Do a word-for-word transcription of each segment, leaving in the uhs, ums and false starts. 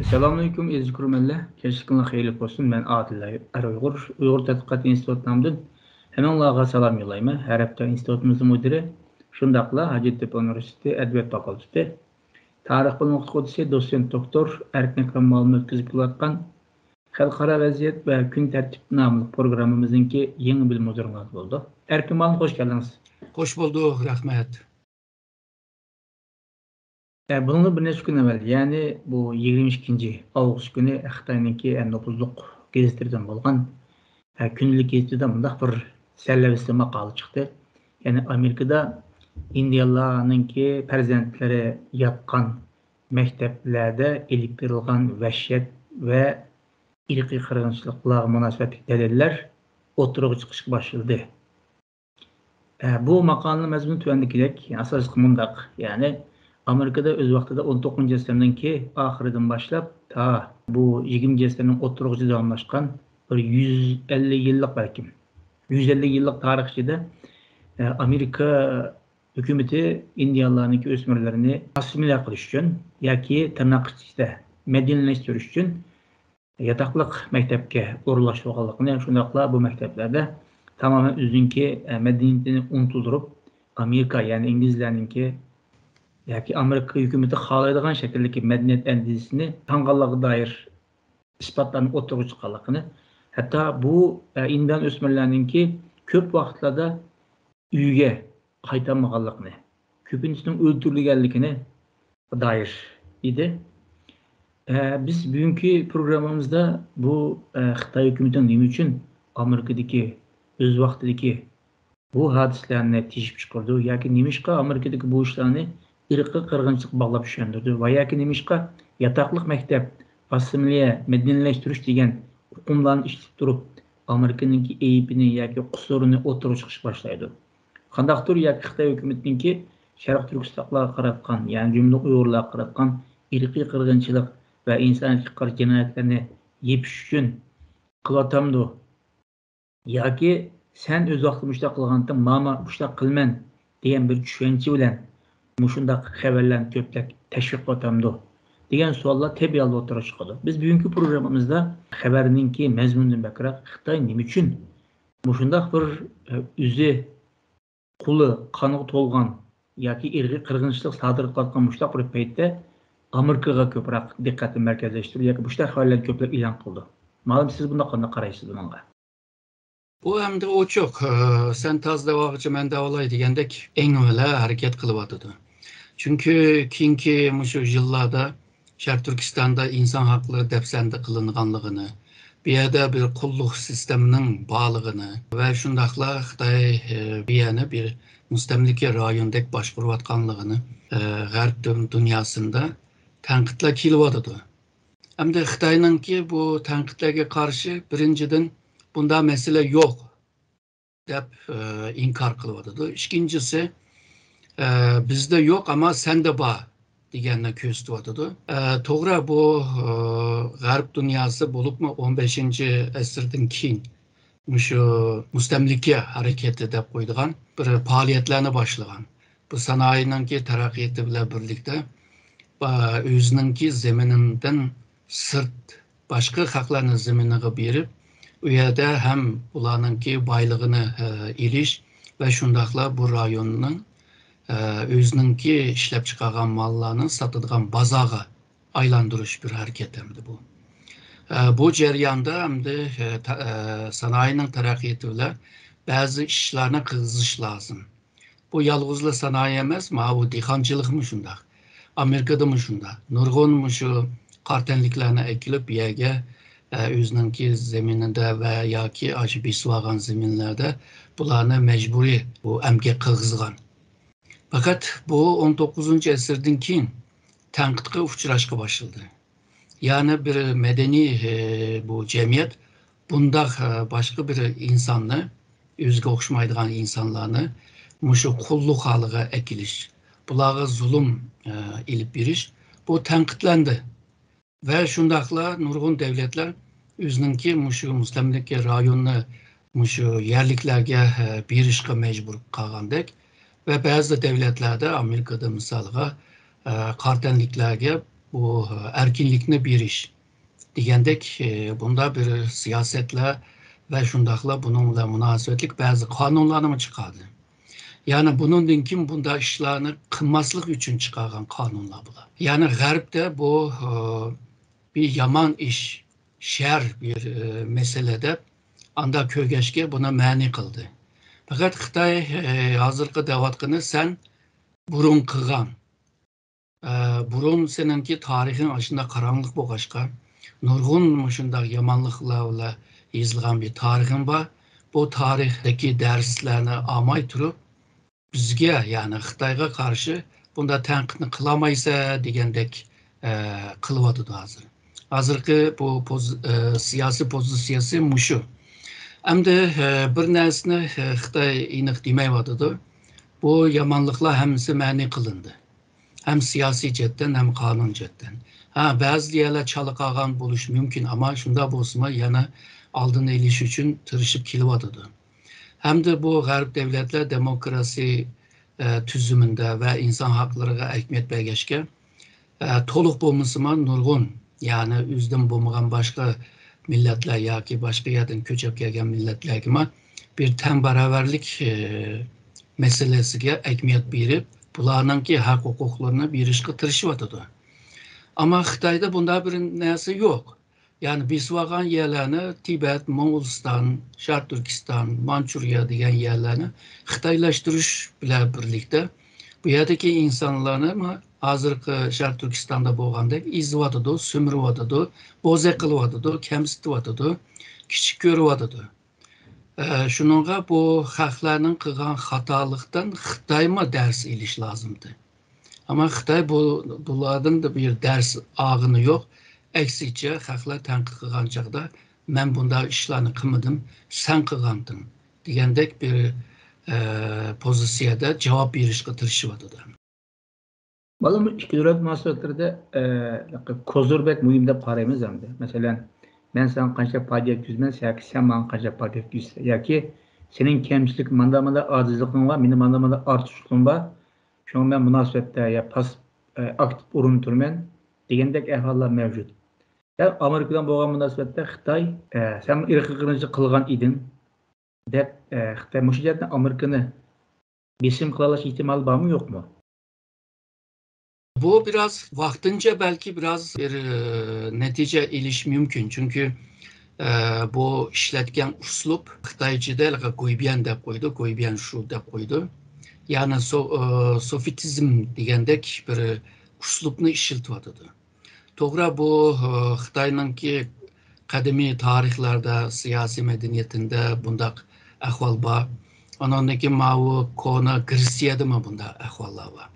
ئەسسالامۇئەلەيكۇم ئەزىز كۆرۈرمەنلەر، كەچلىكىڭلار خەيرلىك بولسۇن. مەن ئادىل ئەر ئۇيغۇر، ئۇيغۇر تەتقىقات ئىنستىتۇتى نامىدىن ھەممىڭلارغا سالام يوللايمەن. ھەر ھەپتە ئىنستىتۇتىمىزنىڭ مۇدىرى، شۇنداقلا ھاجەتتېپە ئۇنىۋېرسىتېتى ئەدەبىيات فاكۇلتېتى تارىخ بىلىم ئوقۇتقۇچىسى، دوتسېنت دوكتور ئەركىن ئەكرەم مۇئەللىم ئۆتكۈزۈپ كېلىۋاتقان خەلقئارا ۋەزىيەت ۋە كۈن تەرتىپى ناملىق پروگراممىمىزنىڭكى يېڭى بىر مۇدىرىڭلار بولىدۇ. ئەركىن مۇئەللىم، خوش كەلدىڭىز. خوش بولدۇق، رەھمەت. ئە، بۇنىڭدىن بىر نەچچە كۈن ئەۋۋەل، يەنى بۇ يىگىرمە ئىككىنچى ئاۋغۇست كۈنى خىتاينىڭكى، ئە، نوپۇزلۇق گېزىتلىرىدىن بولغان، ئە، كۈندىلىك گېزىتىدە مۇنداق بىر سەرلەۋھىسىز ماقالە چىقتى. يەنى ئامېرىكىدا ئىندىيانلارنىڭكى پەرزەنتلىرى ياتقان مەكتەپلەردە ئېلىپ بېرىلغان ۋەھشەت ۋە ئىرقىي قىرغىنچىلىقلارغا مۇناسىۋەتلىك دەلىللەر ئوتتۇرىغا چىقىشقا باشلىدى. ئە، بۇ ماقالىنىڭ مەزمۇنى تۆۋەندىكىدەك، ئاساسلىقى مۇنداق، يەنى ئامېرىكىدا ئۆز ۋاقتىدا ئون توققۇزىنچى ئەسىرنىڭكى ئاخىرىدىن باشلاپ تا بۇ يىگىرمىنچى ئەسىرنىڭ ئوتتۇرىغىچە داۋاملاشقان بىر يۈز ئەللىك يىللىق بەلكىم، يۈز ئەللىك يىللىق تارىخ ئىچىدە، ئە، ئامېرىكا ھۆكۈمىتى ئىندىيانلارنىڭكى ئۆسمۈرلىرىنى ئاسسىمىليە قىلىش ئۈچۈن ياكى تىرناق ئىچىدە مەدەنىيلەشتۈرۈش ئۈچۈن ياتاقلىق مەكتەپكە ئورۇنلاشتۇرغانلىقىنى، شۇنداقلا بۇ مەكتەپلەردە تامامەن ئۆزىنىڭكى، ئە، مەدەنىيىتىنى ئۇنتۇلدۇرۇپ، ئامېرىكا، يەنى ئىنگلىزلەرنىڭكى ياكى ئامېرىكا ھۆكۈمىتى خالايدىغان شەكىلدىكى مەدەنىيەت ئەندىزىسىنى تاڭغانلىقىغا دائىر ئىسپاتلارنى ئوتتۇرىغا چىققانلىقىنى، ھەتتا بۇ، ئە، ئىندىيان ئۆسمۈرلەرنىڭكى كۆپ ۋاقىتلاردا ئۆيىگە قايتالمىغانلىقىنى، كۆپىنچىسىنىڭ ئۆلتۈرۈلگەنلىكىنى دائىر ئىدى. ئە، بىز بۈگۈنكى پروگراممىمىزدا بۇ، ئە، خىتاي ھۆكۈمىتىنىڭ نېمە ئۈچۈن ئامېرىكىدىكى ئۆز ۋاقتىدىكى بۇ ھادىسىلەرنى تېشىپ چىقىرىدۇ ياكى نېمىشقا ئامېرىكىدىكى بۇ ئىشلارنى ئىرقىي قىرغىنچىلىققا باغلاپ چۈشەندۈرىدۇ ۋە ياكى نېمىشقا ياتاقلىق مەكتەپ، ئاسسىمىليە، مەدەنىيلەشتۈرۈش دېگەن ئۇقۇملارنى ئىشلىتىپ تۇرۇپ، ئامېرىكىنىڭكى ئەيىبىنى ياكى قۇسۇرىنى ئوتتۇرىغا چىقىشقا باشلايدۇ. قانداقتۇر ياكى خىتاي ھۆكۈمىتىنىڭكى شەرقىي تۈركىستانلارغا قاراتقان، يەنى جۈملىدىن ئۇيغۇرلارغا قاراتقان ئىرقىي قىرغىنچىلىق ۋە ئىنسانىيەتكە قارشى جىنايەتلەرنى يېپىش ئۈچۈن قىلىۋاتامدۇ؟ ياكى سەن ئۆز ۋاقتىدا مۇشۇنداق قىلغانتىڭ، ماما مۇشۇنداق قىلىمەن دېگەن بىر چۈشەنچە بىلەن مۇشۇنداق خەۋەرلەرنى كۆپلەپ تەشۋىق قىلىۋاتامدۇ؟ دېگەن سوئاللار تەبىئىي ھالدا ئوتتۇرىغا چىقىدۇ. بىز بۈگۈنكى پروگراممىمىزدا خەۋەرنىڭكى مەزمۇنىدىن بەكرەك خىتاي نېمە ئۈچۈن مۇشۇنداق بىر، ئە، ئۆزى قولى قانغا تولغان ياكى ئىرقىي قىرغىنچىلىق سادىر قىلىۋاتقان مۇشۇنداق بىر پەيتتە ئامېرىكىغا كۆپرەك دىققەتنى مەركەزلەشتۈرىدۇ ياكى مۇشۇنداق خەۋەرلەرنى كۆپلەپ ئېلان قىلىدۇ؟ مالۇم، سىز بۇنداق قانداق قارايسىز بۇنىڭغا؟ بۇ ئەمدى ئوچۇق، ئە، سەن تازا دەۋالغۇچە مەن دەۋالاي دېگەندەك ئەڭ ئەۋۋەل ھەرىكەت قىلىۋاتىدۇ. چۈنكى كېيىنكى مۇشۇ يىللاردا شەرقىي تۈركىستاندا ئىنسان ھەقلىرى دەپسەندە قىلىنغانلىقىنى، بۇ يەردە بىر قۇللۇق سىستېمىنىڭ بارلىقىنى ۋە شۇنداقلا خىتاي، ئە، بۇ يەرنى بىر مۇستەملىكە رايونىدەك باشقۇرۇۋاتقانلىقىنى، ئە، غەرب دۇن-، دۇنياسىدا تەنقىدلەر كېلىۋاتىدۇ. ئەمدى خىتاينىڭكى بۇ تەنقىدلەرگە قارشى، بىرىنچىدىن، بۇنداق مەسىلە يوق دەپ، ئە، ئىنكار قىلىۋاتىدۇ. ئىككىنچىسى، ئە، بىزدە يوق، ئەمما سەندە بار دېگەننى كۆرسىتىۋاتىدۇ. ئە، توغرا، بۇ، ئە، غەرب دۇنياسى، بولۇپمۇ ئون بەشىنچى ئەسىردىن كېيىن مۇشۇ مۇستەملىكە ھەرىكىتى دەپ قويىدىغان بىر پائالىيەتلەرنى باشلىغان. بۇ سانائەنىڭكى تەرەققىياتى بىلەن بىرلىكتە، ئە، ئۆزىنىڭكى زېمىنىدىن سىرت باشقا خەقلەرنىڭ زېمىنىغا بېرىپ، ئۇ يەردە ھەم ئۇلارنىڭكى بايلىقىنى، ئە، ئېلىش ۋە شۇنداقلا بۇ رايوننىڭ، ئە، ئۆزىنىڭكى ئىشلەپچىقارغان ماللارنى ساتىدىغان بازارغا ئايلاندۇرۇش بىر ھەرىكەت ئەمدى بۇ. ئە، بۇ جەرياندا ئەمدى، ئە، تا-، ئە، سانائەنىڭ تەرەققىياتى بىلەن بەزى ئىشلارنى قىلغۇزۇش لازىم. بۇ يالغۇزلا سانائە ئەمەس، ماۋۇ دېھقانچىلىقمۇ شۇنداق. ئامېرىكىدىمۇ شۇنداق. نۇرغۇن مۇشۇ قارا تەنلىكلەرنى ئەكېلىپ، بۇ يەرگە، ئە، ئۆزىنىڭكى زېمىنىدا ۋە ياكى ئاشۇ بېسىۋالغان زېمىنلەردە بۇلارنى مەجبۇرىي بۇ ئەمگەك قىلغۇزغان. پەقەت بۇ ئون توققۇزىنچى ئەسىردىن كېيىن تەنقىدقە ئۇچراشقا باشلىدى. يەنى بىر مەدەنىي، ئە، بۇ جەمئىيەت بۇنداق، ئە، باشقا بىر ئىنساننى، ئۆزىگە ئوخشىمايدىغان ئىنسانلارنى مۇشۇ قۇللۇق ھالىغا ئەكېلىش، بۇلارغا زۇلۇم، ئە، ئېلىپ بېرىش، بۇ تەنقىدلەندى. ۋە شۇنداقلا نۇرغۇن دەۋلەتلەر ئۆزىنىڭكى مۇشۇ مۇستەملىكە رايونىنى مۇشۇ يەرلىكلەرگە، ئە، بېرىشقا مەجبۇر قالغاندەك ۋە بەزى دەۋلەتلەردە، ئامېرىكىدا مىسالغا، ئە، قارا تەنلىكلەرگە بۇ ئەركىنلىكنى بېرىش دېگەندەك، ئى، بۇنداق بىر سىياسەتلەر ۋە شۇنداقلا بۇنىڭ بىلەن مۇناسىۋەتلىك بەزى قانۇنلارنىمۇ چىقاردى. يەنى بۇنىڭدىن كېيىن بۇنداق ئىشلارنى قىلماسلىق ئۈچۈن چىقارغان قانۇنلار بۇلار. يەنى غەربتە بۇ، ئى، بىر يامان ئىش، شەر بىر، ئى، مەسىلە دەپ ئاندا كۆرگەچكە بۇنى مەنئى قىلدى. پەقەت خىتاي، ئى، ھازىرقى دەۋاتقىنى سەن بۇرۇن قىلغان، ئە، بۇرۇن سېنىڭكى تارىخىڭ ئاشۇنداق قاراڭغۇلۇق بولغاچقا، نۇرغۇن مۇشۇنداق يامانلىقلار بىلەن يېزىلغان بىر تارىخىڭ بار. بۇ تارىختىكى دەرسلەرنى ئالماي تۇرۇپ، بىزگە، يەنى خىتايغا قارشى بۇنداق تەنقىدنى قىلالمايسەن دېگەندەك، ئە، قىلىۋاتىدۇ ھازىر. ھازىرقى بۇ پوز-، ئە، سىياسىي پوزىتسىيەسى مۇشۇ. ئەمدى، ئە، بىر نەرسىنى، ئە، خىتاي ئېنىق دېمەيۋاتىدۇ. بۇ يامانلىقلار ھەممىسى مەنئى قىلىندى. ھەم سىياسىي جەھەتتىن، ھەم قانۇن جەھەتتىن. ھە، بەزى يەرلەر چالا قالغان بولۇشى مۇمكىن، ئەمما شۇنداق بولسىمۇ يەنە ئالدىنى ئېلىش ئۈچۈن تىرىشىپ كېلىۋاتىدۇ. ھەمدە بۇ غەرب دۆلەتلەر دېموكراسىيە، ئە، تۈزۈمىدە ۋە ئىنسان ھەقلىرىغا ئەھمىيەت بەرگەچكە، ئە، تولۇق بولمىسىمۇ نۇرغۇن، يەنى ئۆزىدىن بولمىغان باشقا مىللەتلەر ياكى باشقا يەردىن كۆچۈپ كەلگەن مىللەتلەرگىمۇ بىر تەڭ باراۋەرلىك، ئە، مەسىلىسىگە ئەھمىيەت بېرىپ، بۇلارنىڭكى ھەق ھوقۇقلىرىنى بېرىشقا تىرىشىۋاتىدۇ. ئەمما خىتايدا بۇنداق بىر نەرسە يوق. يەنى بېسىۋالغان يەرلەرنى تىبەت، موڭغۇلىستان، شەرقىي تۈركىستان، مانچۇرىيە دېگەن يەرلەرنى خىتايلاشتۇرۇش بىلەن بىرلىكتە، بۇ يەردىكى ئىنسانلارنى ھازىرقى شەرقىي تۈركىستاندا بولغاندەك ئېزىۋاتىدۇ، سۈمۈرۈۋاتىدۇ، بوزەك قىلىۋاتىدۇ، كەمسىتىۋاتىدۇ، كىچىك كۆرۈۋاتىدۇ. ئە، شۇنىڭغا بۇ خەقلەرنىڭ قىلغان خاتالىقتىن خىتايمۇ دەرس ئېلىش لازىمدى. ئەمما خىتاي بۇ، بۇلاردىن بىر دەرس ئالغىنى يوق. ئەكسىچە، خەقلەر تەنقىد قىلغان چاغدا، «مەن بۇنداق ئىشلارنى قىلمىدىم، سەن قىلغانتىڭ» دېگەندەك بىر، ئە، پوزىتسىيەدە جاۋاب بېرىشقا تىرىشىۋاتىدۇ. بالام، ئىككى دۆلەت مۇناسىۋەتلىرىدە، ئە، كوزىر بەك مۇھىم دەپ قارايمىز ئەمدى. مەسىلەن، مەن ساڭا قانچە پايدا يەتكۈزىمەن، ياكى سەن ماڭا قانچە پايدا يەتكۈزىسەن، ياكى سېنىڭ كەمچىلىك، ماندا-ماندا ئاجىزلىقىڭ بار، مېنىڭ ماندا-ماندا ئارتۇقچىلىقىم بار، شۇڭا مەن مۇناسىۋەتتە يا پاس-، ئە، ئاكتىپ ئورۇندا تۇرىمەن دېگەندەك ئەھۋاللار مەۋجۇت. يا ئامېرىكا بىلەن بولغان مۇناسىۋەتتە خىتاي، ئە، سەن ئىرقىي قىرغىنچىلىق قىلغان ئىدىڭ دەپ، ئە، خىتاي مۇشۇ جەھەتتىن ئامېرىكىنى بېسىم قىلالاش ئېھتىمالى بارمۇ، يوقمۇ؟ بۇ بىراز ۋاقتىنچە بەلكى بىراز بىر، ئە، نەتىجە ئېلىش مۇمكىن. چۈنكى، ئە، بۇ ئىشلەتكەن ئۇسلۇب خىتايچىدا ھېلىقى گۇيبيەن دەپ قويىدۇ، گۇيبيەن شۇ دەپ قويىدۇ. يەنى سو-، ئە، سوفىتىزم دېگەندەك بىر ئۇسلۇبنى ئىشلىتىۋاتىدۇ. توغرا، بۇ، ئە، خىتاينىڭكى قەدىمىي تارىخلاردا، سىياسىي مەدەنىيىتىندە بۇنداق ئەھۋال بار. ئانىڭدىن كېيىن ماۋۇ كونا گرېتسىيەدىمۇ بۇنداق ئەھۋاللار بار.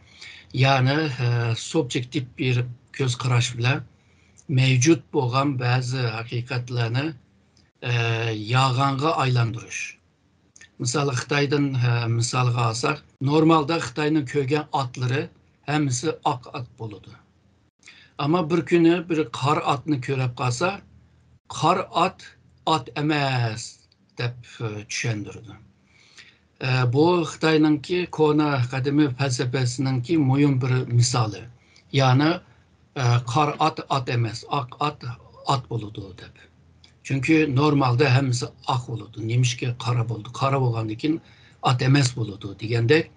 يەنى، ئە، سۇبيېكتىپ بىر كۆز قاراش بىلەن مەۋجۇت بولغان بەزى ھەقىقەتلەرنى، ئە، يالغانغا ئايلاندۇرۇش. مىسالى خىتايدىن، ئە، مىسالغا ئالساق، نورمالدا خىتاينىڭ كۆرگەن ئاتلىرى ھەممىسى ئاق ئات بولىدۇ. ئەمما بىر كۈنى بىر قارا ئاتنى كۆرۈپ قالسا، «قارا ئات ئات ئەمەس» دەپ، ئە، چۈشەندۈرىدۇ. ئە، بۇ خىتاينىڭكى كونا قەدىمىي پەلسەپىسىنىڭكى مۇھىم بىر مىسالى. يەنى، ئە، «قارا ئات ئات ئەمەس، ئاق ئات ئات بولىدۇ» دەپ. چۈنكى نورمالدا ھەممىسى ئاق بولىدۇ. نېمىشقا قارا بولىدۇ؟ قارا بولغاندىن كېيىن ئات ئەمەس بولىدۇ دېگەندەك،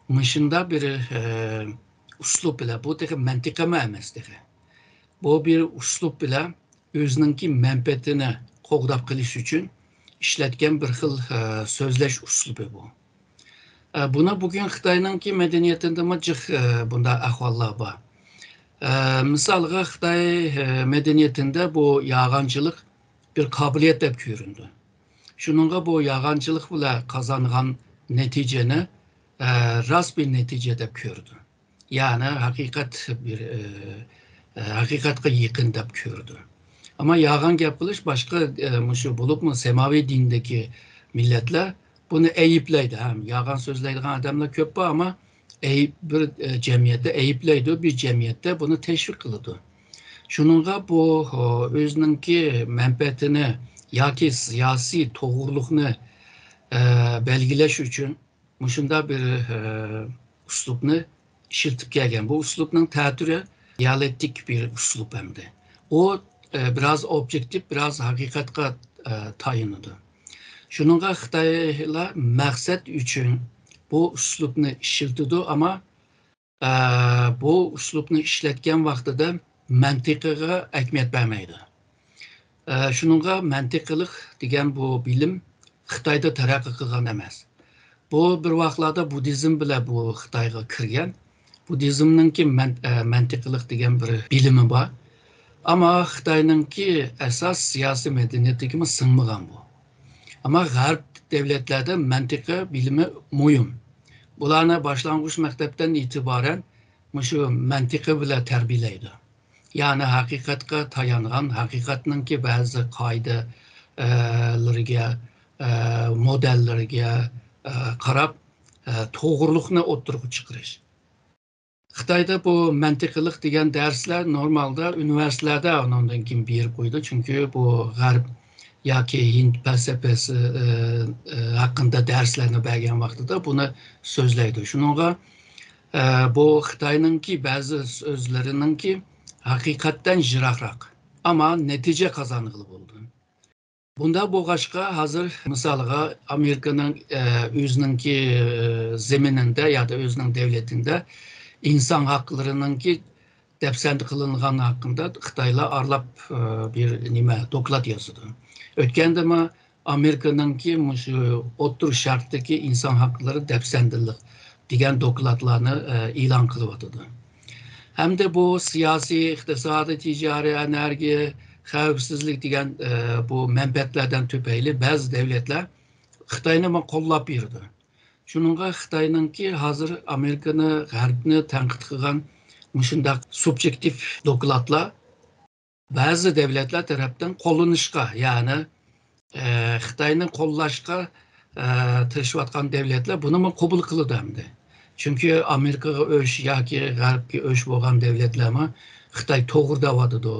مۇشۇنداق بىر، ئە، ئۇسلۇب بىلەن، بۇ تېخى مەنتىقىمۇ ئەمەس تېخى. بۇ بىر ئۇسلۇب بىلەن ئۆزىنىڭكى مەنپەئەتىنى قوغداپ قېلىش ئۈچۈن ئىشلەتكەن بىر خىل، ئە، سۆزلەش ئۇسلۇبى بۇ. ئە، بۇنى بۈگۈن خىتاينىڭكى مەدەنىيىتىدىمۇ جىق، ئە، بۇنداق ئەھۋاللار بار. ئە، مىسالغا، خىتاي، ئە، مەدەنىيىتىدە بۇ يالغانچىلىق بىر قابىلىيەت دەپ كۆرۈنىدۇ. شۇنىڭغا بۇ يالغانچىلىق بىلەن قازانغان نەتىجىنى، ئە، راست بىر نەتىجە دەپ كۆرىدۇ. يەنى ھەقىقەت بىر، ئە، ئە، ھەقىقەتقە يېقىن دەپ كۆرىدۇ. ئەمما يالغان گەپ قىلىش باشقا، ئە، مۇشۇ بولۇپمۇ سەماۋى دىندىكى مىللەتلەر بۇنى ئەيىبلەيدۇ. ھەم يالغان سۆزلەيدىغان ئادەملەر كۆپ بار، ئەمما ئەيىب، بىر، ئە، جەمئىيەتتە ئەيىبلەيدۇ، بىر جەمئىيەتتە بۇنى تەشۋىق قىلىدۇ. شۇنىڭغا بۇ، ئۆزىنىڭكى مەنپەئەتىنى ياكى سىياسىي توغرىلىقنى، ئە، بەلگىلەش ئۈچۈن مۇشۇنداق بىر، ئە، ئۇسلۇبنى ئىشلىتىپ كەلگەن. بۇ ئۇسلۇبنىڭ تەتۈرى دىيالېكتىك بىر ئۇسلۇب ئەمدى. ئۇ، ئە، بىراز ئوبيېكتىپ، بىراز ھەقىقەتقە، ئە، تايىنىدۇ. شۇنىڭغا خىتايلار مەقسەت ئۈچۈن بۇ ئۇسلۇبنى ئىشلىتىدۇ، ئەمما، ئە، بۇ ئۇسلۇبنى ئىشلەتكەن ۋاقتىدا مەنتىقىغا ئەھمىيەت بەرمەيدۇ. ئە، شۇنىڭغا مەنتىقىلىق دېگەن بۇ بىلىم خىتايدا تەرەققىي قىلغان ئەمەس. بۇ بىر ۋاقىتلاردا بۇددىزم بىلەن بۇ خىتايغا كىرگەن. بۇددىزمنىڭكى مەن-، ئە، مەنتىقىلىق دېگەن بىر بىلىمى بار. ئەمما خىتاينىڭكى ئاساس سىياسىي مەدەنىيىتىگىمۇ سىڭمىغان بۇ. ئەمما غەرب دۆلەتلەردە مەنتىقە بىلىمى مۇھىم. بۇلارنى باشلانغۇچ مەكتەپتىن ئېتىبارەن مۇشۇ مەنتىقە بىلەن تەربىيەلەيدۇ. يەنى ھەقىقەتكە تايانغان، ھەقىقەتنىڭكى بەزى قائىدە، ئە، لىرىگە، ئە، مودېللىرىگە، ئە، قاراپ، ئە، توغرىلىقنى ئوتتۇرىغا چىقىرىش. خىتايدا بۇ مەنتىقىلىق دېگەن دەرسلەر نورمالدا ئۇنىۋېرسىتېتلاردا ئۇنىڭدىن كېيىن بېرىپ قويىدۇ. چۈنكى بۇ غەرب ياكى ھىند پەلسەپىسى، ئە، ئە، ھەققىدە دەرسلەرنى بەرگەن ۋاقتىدا بۇنى سۆزلەيدۇ. شۇنىڭغا، ئە، بۇ خىتاينىڭكى بەزى سۆزلىرىنىڭكى ھەقىقەتتىن يىراقراق، ئەمما نەتىجە قازانغىلى بولىدۇ. بۇنداق بولغاچقا، ھازىر مىسالغا ئامېرىكىنىڭ، ئە، ئۆزىنىڭكى، ئە، زېمىنىندە يادا ئۆزىنىڭ دۆلىتىندە ئىنسان ھەقلىرىنىڭكى دەپسەندە قىلىنغان ھەققىدە خىتايلار ئارىلاپ، ئە، بىر نېمە، دوكلات يازىدۇ. ئۆتكەندىمۇ ئامېرىكىنىڭكى مۇشۇ ئوتتۇرا شەرقتىكى ئىنسان ھەقلىرى دەپسەندىلىك دېگەن دوكلاتلارنى، ئە، ئېلان قىلىۋاتىدۇ. ھەمدە بۇ سىياسىي، ئىقتىسادىي، تىجارىي، ئېنېرگىيە، خەۋپسىزلىك دېگەن، ئە، بۇ مەنپەئەتلەردىن تۈپەيلى بەزى دۆلەتلەر خىتاينى مانا قوللاپ بېرىدۇ. شۇنىڭغا خىتاينىڭكى ھازىر ئامېرىكىنى، غەربنى تەنقىد قىلغان مۇشۇنداق سۇبيېكتىپ دوكلاتلار بەزى دۆلەتلەر تەرەپتىن قوللىنىشقا، يەنى، ئە، خىتاينى قوللاشقا، ئە، تىرىشىۋاتقان دۆلەتلەر بۇنىمۇ قوبۇل قىلىدۇ ئەمدى. چۈنكى ئامېرىكىغا ئۆچ ياكى غەربكە ئۆچ بولغان دۆلەتلەرمۇ خىتاي توغرا دەۋاتىدۇ.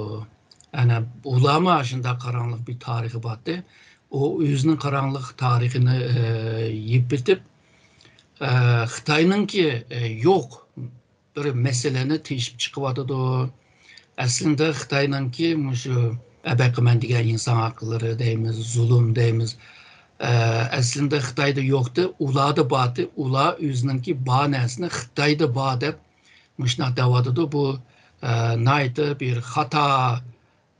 ئەنە ئۇلارمۇ شۇنداق قاراڭلىق بىر تارىخى بارتى. ئۇ ئۆزىنىڭ قاراڭلىق تارىخىنى، ئە، يېپىتىپ، ئە، خىتاينىڭكى، ئە، يوق بىر مەسىلىنى تېشىپ چىقىۋاتىدۇ. ئەسلىندە خىتاينىڭكى مۇشۇ ئەبەقىمەن دېگەن ئىنسان ھەقلىرى دەيمىز، زۇلۇم دەيمىز. ئە، ئەسلىندە خىتايدا يوقتى، ئۇلاردا بارتى، ئۇلار ئۆزىنىڭكى بار نەرسىنى خىتايدا بار دەپ مۇشۇنداق دەۋاتىدۇ. بۇ، ئە، ناھايىتى بىر خاتا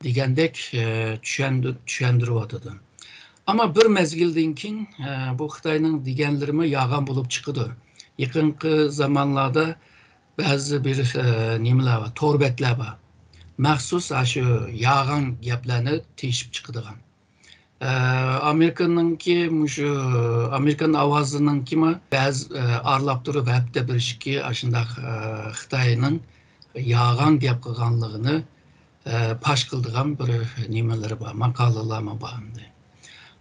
دېگەندەك، ئە، چۈشەندۈ-، چۈشەندۈرۈۋاتىدۇ. ئەمما بىر مەزگىلدىن كېيىن، ئە، بۇ خىتاينىڭ دېگەنلىرىمۇ يالغان بولۇپ چىقىدۇ. يېقىنقى زامانلاردا بەزى بىر، ئە، نېمىلەر بار، تور بەتلەر بار. مەخسۇس ئاشۇ يالغان گەپلەرنى تېشىپ چىقىدىغان. ئە، ئامېرىكىنىڭكى مۇشۇ ئامېرىكان ئاۋازىنىڭكىمۇ بەزى، ئە، ئارىلاپ تۇرۇپ ھەپتە بىر ئىككى ئاشۇنداق، ئە، خىتاينىڭ يالغان گەپ قىلغانلىقىنى، ئە، پاش قىلىدىغان بىر نېمىلىرى بار، ماقالىلەرمۇ بار ئەمدى.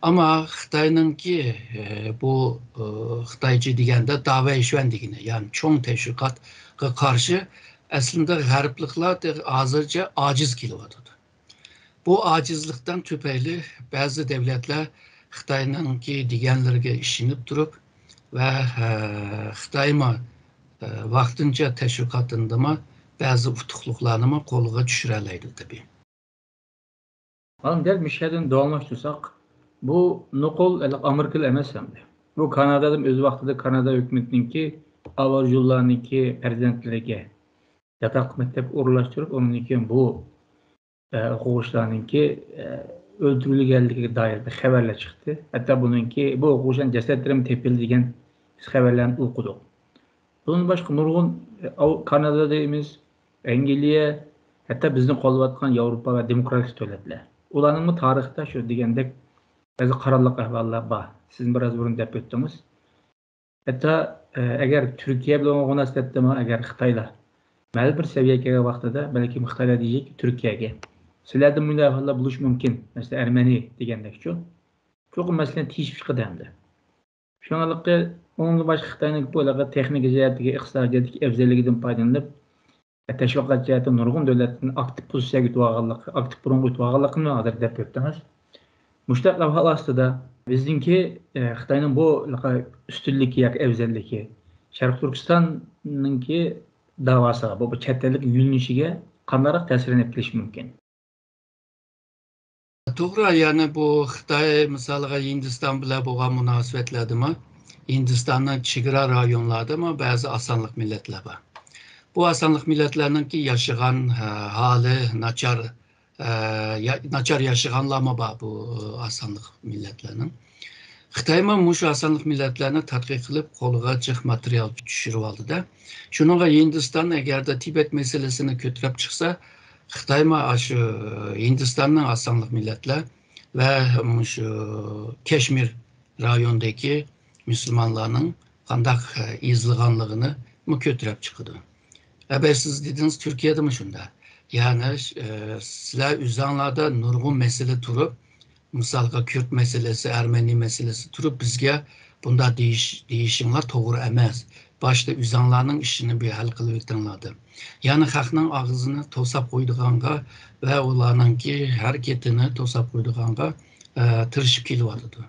ئەمما خىتاينىڭكى، ئە، بۇ، ئە، خىتايچە دېگەندە داۋەيشۈەن دېگىنى، يەنى چوڭ تەشۋىقاتقا قارشى ئەسلىندە غەربلىكلەر ھازىرچە ئاجىز كېلىۋاتىدۇ. بۇ ئاجىزلىقتىن تۈپەيلى بەزى دۆلەتلەر خىتاينىڭكى دېگەنلىرىگە ئىشىنىپ تۇرۇپ ۋە، ئە، خىتايمۇ، ئە، ۋاقتىنچە تەشۋىقاتىندىمۇ بەزى ئۇتۇقلۇقلارنىمۇ قولغا چۈشۈرەلەيدۇ تېبى. مانا دەل مۇشۇ يەردىن داۋاملاشتۇرساق، بۇ نوقۇل ھېلىقى ئامېرىكىلىق ئەمەس ئەمدى. بۇ كانادادىمۇ ئۆز ۋاقتىدا كانادا ھۆكۈمىتىنىڭكى ئابورىجىنلارنىڭكى پەرزەنتلىرىگە ياتاقلىق مەكتەپكە ئورۇنلاشتۇرۇپ، ئۇنىڭدىن كېيىن بۇ ئە، ئوقۇغۇچىلارنىڭكى، ئە، ئۆلتۈرۈلگەنلىكىگە دائىر بىر خەۋەرلەر چىقتى. ھەتتا بۇنىڭكى، بۇ ئوقۇغۇچىلارنىڭ جەسەتلىرىمۇ تېپىلدى دېگەن خەۋەرلەرنى ئوقۇدۇق. بۇنىڭدىن باشقا نۇرغۇن، ئە، ئاۋ-، كانادا دەيمىز، ئەنگلىيە، ھەتتا بىزنى قوللاۋاتقان ياۋروپا ۋە دېموكراتىك دۆلەتلەر. ئۇلارنىڭمۇ تارىختا شۇ دېگەندەك بەزى قارانلىق ئەھۋاللار بار. سىزمۇ بىراز بۇرۇن دەپ ئۆتتىڭىز. ھەتتا، ئە، ئەگەر تۈركىيە بىلەن بولغان مۇناسىۋەتتىمۇ ئەگەر خىتايلار مەلۇم بىر سەۋىيەگە كەلگەن ۋاقتىدا، بەلكىم خىتايلار دېيەلەيدۇ تۈركىيەگە، سىلەردە مۇنداق ئەھۋاللار بولۇشى مۇمكىن، مەسىلەن، ئەرمەنىي دېگەندەكچۇ. چوقۇم مەسىلىنى تېشىپ چىقىدۇ ئەمدى. شۇڭلاشقا ئۇنىڭدىن باشقا خىتاينىڭ بۇ ھېلىقى تېخنىكا جەھەتتىكى، ئىقتىسادىي جەھەتتىكى ئەۋزەللىكىدىن پايدىلىنىپ، تەشۋىقات جەھەتتە نۇرغۇن دۆلەتلەرنى ئاكتىپ پوزىتسىيەگە ئۆتۈۋالغانلىقى، ئاكتىپ ئورۇنغا ئۆتۈۋالغانلىقىنى ھازىر دەپ ئۆتتىڭىز. مۇشۇنداق ئەھۋال ئاستىدا بىزنىڭكى، ئە، خىتاينىڭ بۇ ئۈستۈنلۈكى ياكى ئەۋزەللىكى شەرقىي تۈركىستاننىڭكى داۋاسىغا، بۇ، بۇ چەت ئەللىك يۆنىلىشىگە قانداقراق تەسىرىنى ئېلىپ كېلىشى مۇمكىن؟ توغرا، يەنى بۇ خىتاي مىسالىغا ھىندىستان بىلەن بولغان مۇناسىۋەتلەردىمۇ، ھىندىستاننىڭ چېگرا رايونلاردىمۇ بەزى ئاسانلىق مىللەتلەر بار. بۇ ئاسانلىق مىللەتلەرنىڭكى ياشىغان، ھە، ھالى ناچار، ھە، يا-، ناچار ياشىغانلارمۇ بار بۇ، ئاسانلىق مىللەتلەرنىڭ. خىتايمۇ مۇشۇ ئاسانلىق مىللەتلەرنى تەتقىق قىلىپ، قولىغا جىق ماتېرىيال چۈشۈرۈۋالدى-دە. شۇنىڭغا ھىندىستان ئەگەردە تىبەت مەسىلىسىنى كۆتۈرۈپ چىقسا، خىتايمۇ ئاشۇ ھىندىستاننىڭ ئاسانلىق مىللەتلەر ۋە مۇشۇ كەشمىر رايونىدىكى مۇسۇلمانلارنىڭ قانداق، ئە، ئېزىلغانلىقىنىمۇ كۆتۈرۈپ چىقىدۇ. ئەبەي، سىز دېدىڭىز، تۈركىيەدىمۇ شۇنداق. يەنى، ئە، سىلەر ئۆزەڭلاردا نۇرغۇن مەسىلە تۇرۇپ، مىسالغا، كۈرد مەسىلىسى، ئەرمەنى مەسىلىسى تۇرۇپ، بىزگە بۇنداق دېيىش-، دېيىشىڭلار توغرا ئەمەس. باشتا ئۆزەڭلارنىڭ ئىشىنى بىر ھەل قىلىۋېتىڭلار دەپ. يەنى خەقنىڭ ئاغزىنى توساپ قويىدىغانغا ۋە ئۇلارنىڭكى ھەرىكىتىنى توساپ قويىدىغانغا، ئە، تىرىشىپ كېلىۋاتىدۇ.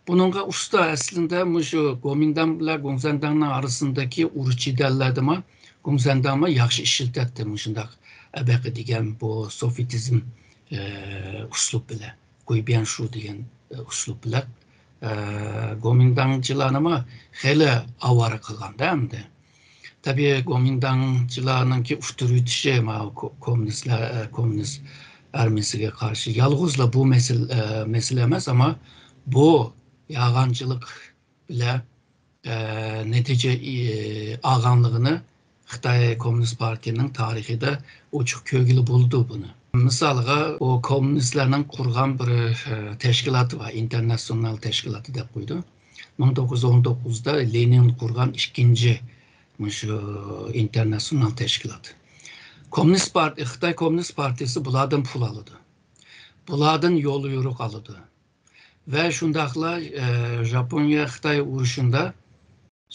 بۇنىڭغا ئۇستا ئەسلىدە مۇشۇ گومىنداڭ بىلەن گوڭسەنداڭنىڭ ئارىسىندىكى ئۇرۇش جېدەللەردىمۇ گوڭسەنداڭمۇ ياخشى ئىشلىتەتتى مۇشۇنداق ئەبەقە دېگەن بۇ سوفىتىزم، ئە، ئۇسلۇب بىلەن، گۇيبيەنشۇ دېگەن، ئە، ئۇسلۇب بىلەن، ئە، گومىنداڭچىلارنىمۇ خېلى ئاۋارە قىلغاندا ئەمدى. تەبىئىي، گومىنداڭچىلارنىڭكى ئۇتتۇرۇۋېتىشى، ماۋۇ كو-، كوممۇنىستلار، ئە، كوممۇنىست ئارمىيىسىگە قارشى يالغۇزلا بۇ مەسىلە، ئە، مەسىلە ئەمەس، ئەمما بۇ يالغانچىلىق بىلەن، ئە، نەتىجە، ئى، ئالغانلىقىنى خىتاي كوممۇنىست پارتىيىنىڭ تارىخىدا ئوچۇق كۆرگىلى بولىدۇ بۇنى. مىسالغا، ئۇ كوممۇنىستلارنىڭ قۇرغان بىر، ئە، تەشكىلاتى بار، ئىنتېرناتسىونال تەشكىلاتى دەپ قويىدۇ. مىڭ توققۇز يۈز ئون توققۇزدا لېنىن قۇرغان ئىككىنچى مۇشۇ ئىنتېرناتسىونال تەشكىلات. كوممۇنىست پارت-، خىتاي كوممۇنىست پارتىيىسى بۇلاردىن پۇل ئالىدۇ. بۇلاردىن يول يورۇق ئالىدۇ. ۋە شۇنداقلا، ئە، ژاپونىيە-خىتاي ئۇرۇشىندا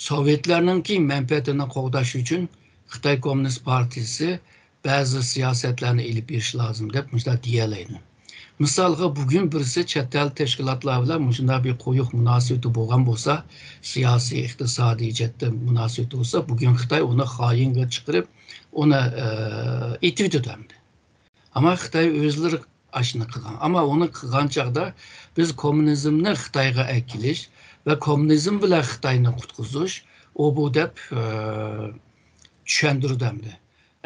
سوۋېتلارنىڭكى مەنپەئەتىنى قوغداش ئۈچۈن خىتاي كوممۇنىست پارتىيىسى بەزى سىياسەتلەرنى ئېلىپ بېرىشى لازىم دەپ مۇشۇنداق دېيەلەيدۇ. مىسالغا، بۈگۈن بىرسى چەت ئەل تەشكىلاتلار بىلەن مۇشۇنداق بىر قويۇق مۇناسىۋىتى بولغان بولسا، سىياسىي، ئىقتىسادىي جەھەتتە مۇناسىۋىتى بولسا، بۈگۈن خىتاي ئۇنى خائىنغا چىقىرىپ، ئۇنى، ئە، ئېتىۋېتىدۇ ئەمدى. ئەمما خىتاي ئۆزلىرى ئاشۇنى قىلغان. ئەمما ئۇنى قىلغان چاغدا بىز كوممۇنىزمنى خىتايغا ئەكېلىش ۋە كوممۇنىزم بىلەن خىتاينى قۇتقۇزۇش، ئۇ بۇ دەپ، ئە، چۈشەندۈردى ئەمدى.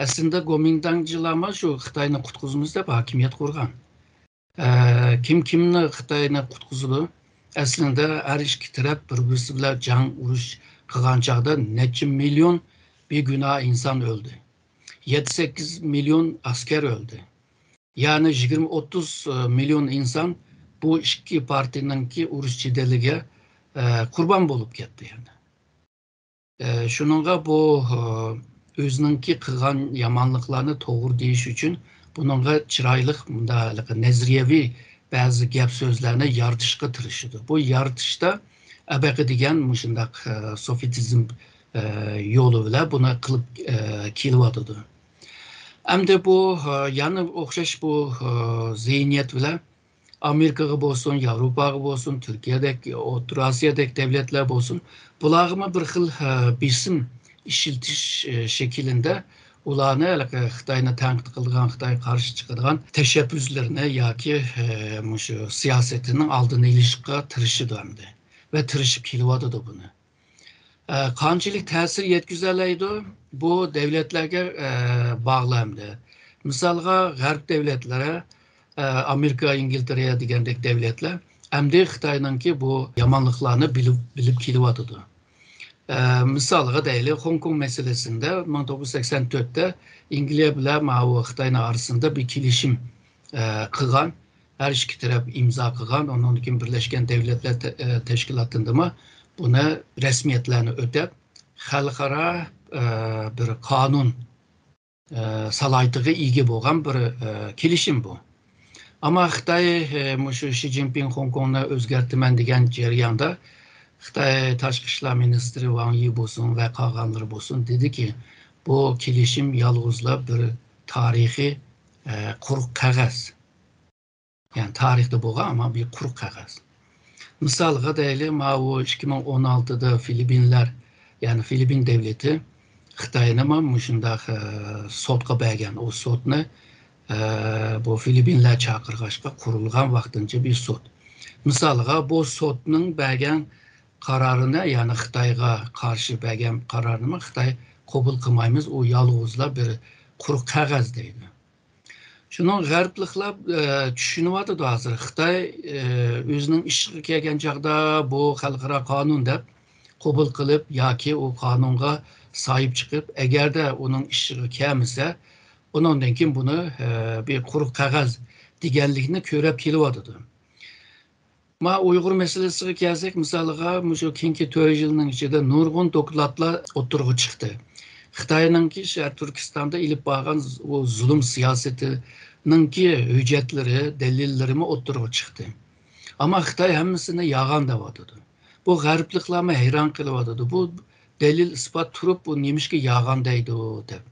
ئەسلىدە گومىنداڭچىلارمۇ شۇ خىتاينى قۇتقۇزىمىز دەپ ھاكىمىيەت قۇرغان. ئە، كىم كىمنى خىتاينى قۇتقۇزىدۇ؟ ئەسلىدە ھەر ئىككى تەرەپ بىر-بىرسى بىلەن جەڭ ئۇرۇش قىلغان چاغدا نەچچە مىليون بىگۇناھ ئىنسان ئۆلدى. يەتتە-سەككىز مىليون ئەسكەر ئۆلدى. يەنى يىگىرمە-ئوتتۇز مىليون ئىنسان بۇ ئىككى پارتىيىنىڭكى ئۇرۇش جېدىلىگە، ئە، قۇربان بولۇپ كەتتى يەنى. ئە، شۇنىڭغا بۇ، ئە، ئۆزىنىڭكى قىلغان يامانلىقلارنى توغرا دېيىش ئۈچۈن بۇنىڭغا چىرايلىق مۇنداق ھېلىقى نەزەرىيەۋى بەزى گەپ سۆزلەرنى يارىتىشقا تىرىشىدۇ. بۇ يارىتىشتا ئەبەقە دېگەن مۇشۇنداق، ئە، سوفىتىزم، ئە، يولى بىلەن بۇنى قىلىپ، ئە، كېلىۋاتىدۇ. ئەمدى بۇ، ئە، يەنە ئوخشاش بۇ، ئە، زېھنىيەت بىلەن ئامېرىكىغا بولسۇن، ياۋروپاغا بولسۇن، تۈركىيەدەك، ئوتتۇرا ئاسىيادەك دەۋلەتلەر بولسۇن، بۇلارغىمۇ بىر خىل، ئە، بېسىم ئىشلىتىش، ئە، شەكلىدە ئۇلارنى ھېلىقى خىتاينى تەنقىد قىلىدىغان، خىتايغا قارشى چىقىدىغان تەشەببۇسلىرىنى ياكى، ئە، مۇشۇ سىياسىتىنىڭ ئالدىنى ئېلىشقا تىرىشىدۇ ئەمدى ۋە تىرىشىپ كېلىۋاتىدۇ بۇنى. ئە، قانچىلىك تەسىر يەتكۈزەلەيدۇ؟ بۇ دەۋلەتلەرگە، ئە، باغلىق ئەمدى. مىسالغا، غەرب دەۋلەتلىرى، ئە، ئامېرىكا، ئىنگلىتېرە دېگەندەك دەۋلەتلەر ئەمدى خىتاينىڭكى بۇ يامانلىقلارنى بىلىپ، بىلىپ كېلىۋاتىدۇ. ئە، مىسالغا دەيلى، خوڭكوڭ مەسىلىسىندە مىڭ توققۇز يۈز سەكسەن تۆتتە ئىنگلىيە بىلەن ماۋۇ خىتاينىڭ ئارىسىندا بىر كېلىشىم، ئە، قىلغان، ھەر ئىككى تەرەپ ئىمزا قىلغان، ئۇنىڭدىن كېيىن بىرلەشكەن دەۋلەتلەر تە-، ئە، تەشكىلاتىدىمۇ بۇنى رەسمىيەتلەرنى ئۆتەپ، خەلقئارا، ئە، بىر قانۇن، ئە، سالاھىيىتىگە ئىگە بولغان بىر، ئە، كېلىشىم بۇ. ئەمما خىتاي، ئە، مۇشۇ شى جىنپىڭ خوڭكوڭنى ئۆزگەرتىمەن دېگەن جەرياندا خىتاي تاشقى ئىشلار مىنىستىرى ۋاڭ يى بولسۇن ۋە قالغانلىرى بولسۇن دېدىكى، بۇ كېلىشىم يالغۇزلا بىر تارىخىي، ئە، قۇرۇق قەغەز. يەنى تارىختا بولغان، ئەمما بىر قۇرۇق قەغەز. مىسالغا دەيلى، ماۋۇ ئىككى مىڭ ئون ئالتىدا فىلىپپىنلەر، يەنى فىلىپپىن دەۋلىتى خىتاينىمۇ مۇشۇنداق، ئە، سوتقا بەرگەن. ئۇ سوتنى، ئە، بۇ فىلىپپىنلەر چاقىرغاچقا قۇرۇلغان ۋاقتىنچە بىر سوت. مىسالغا، بۇ سوتنىڭ بەرگەن قارارىنى، يەنى خىتايغا قارشى بەرگەن قارارنىمۇ خىتاي قوبۇل قىلمايمىز، ئۇ يالغۇزلا بىر قۇرۇق قەغەز دەيدۇ. شۇنىڭ غەربلىكلەر، ئە، چۈشىنىۋاتىدۇ ھازىر. خىتاي، ئە، ئۆزىنىڭ ئىشىغا كەلگەن چاغدا بۇ خەلقئارا قانۇن دەپ قوبۇل قىلىپ ياكى ئۇ قانۇنغا ساھىب چىقىپ، ئەگەردە ئۇنىڭ ئىشىغا كەلمىسە، ئۇنىڭدىن كېيىن بۇنى، ئە، بىر قۇرۇق قەغەز دېگەنلىكنى كۆرۈپ كېلىۋاتىدۇ. ما ئۇيغۇر مەسىلىسىگە كەلسەك، مىسالىغا، مۇشۇ كېيىنكى تۆت يىلنىڭ ئىچىدە نۇرغۇن دوكلاتلار ئوتتۇرىغا چىقتى. خىتاينىڭكى شەرقىي تۈركىستاندا ئېلىپ بارغان ز-، ئۇ زۇلۇم سىياسىتىنىڭكى ھۆججەتلىرى، دەلىللىرىمۇ ئوتتۇرىغا چىقتى. ئەمما خىتاي ھەممىسىنى يالغان دەۋاتىدۇ. بۇ غەربلىكلەرمۇ ھەيران قېلىۋاتىدۇ. بۇ دەلىل ئىسپات تۇرۇپ، بۇ نېمىشقا يالغان دەيدۇ دەپ.